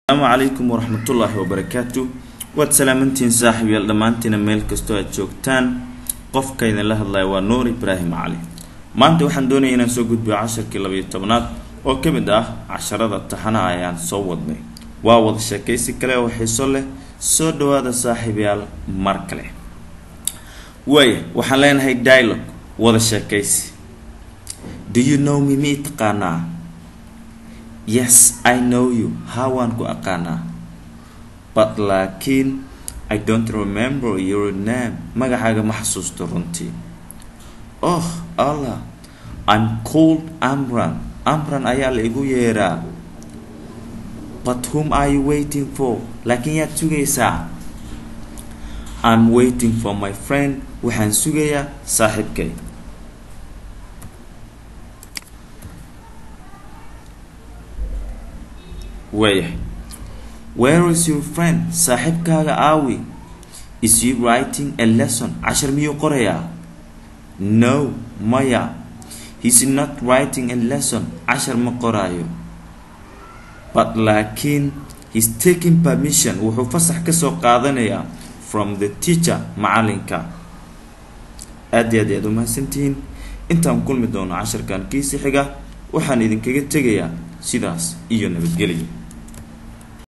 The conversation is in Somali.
Asalaamu calaykum waraxmatullaahi wabarakaatu. Waad salaamantihiin saaxiibyaal dhammaantiina meel kastoo aad joogtaan. Qofka idinla hadlaya waa Nuur Ibraahim Cali. Maanta waxaan doonaya inaan soo gudbiyo casharkii 12aad oo ka mid ah casharada taxanaha ayaan soo wadnay. Waa wada sheekaysi kale oo xiiso leh. Soo dhawaada saaxiibyaal mar kale. Waaya, waxaan leenahay dialogue, wada sheekaysi. Do you know me? Mi taqaanaa? Yes, I know you. Haa, waan ku aqaanaa. But laakiin I don't remember your name. Magacaaga ma xasuusto runtii. Oh Allah, I'm called Amran. Amran ayaa la igu yeeraa. But whom are you waiting for? Laakiin yaad sugaysaa? I'm waiting for my friend. Waxaan sugayaa saaxiibkay. Waayahay. Where is your friend? Saaxiibkaaga aawi? Is he writing a lesson? Cashar miyuu qorayaa? No, maya, he's not writing a lesson. Cashar ma qoraayo. But laakiin he's taking permission, wuxuu fasax kasoo qaadanayaa, from the teacher, macalinka. Aad iyo aad ayaad umahadsantihiin. Intaan kulmi doono casharkan kiisi xiga, waxaan idinkaga tegayaa sidaas iyo nabadgelyo.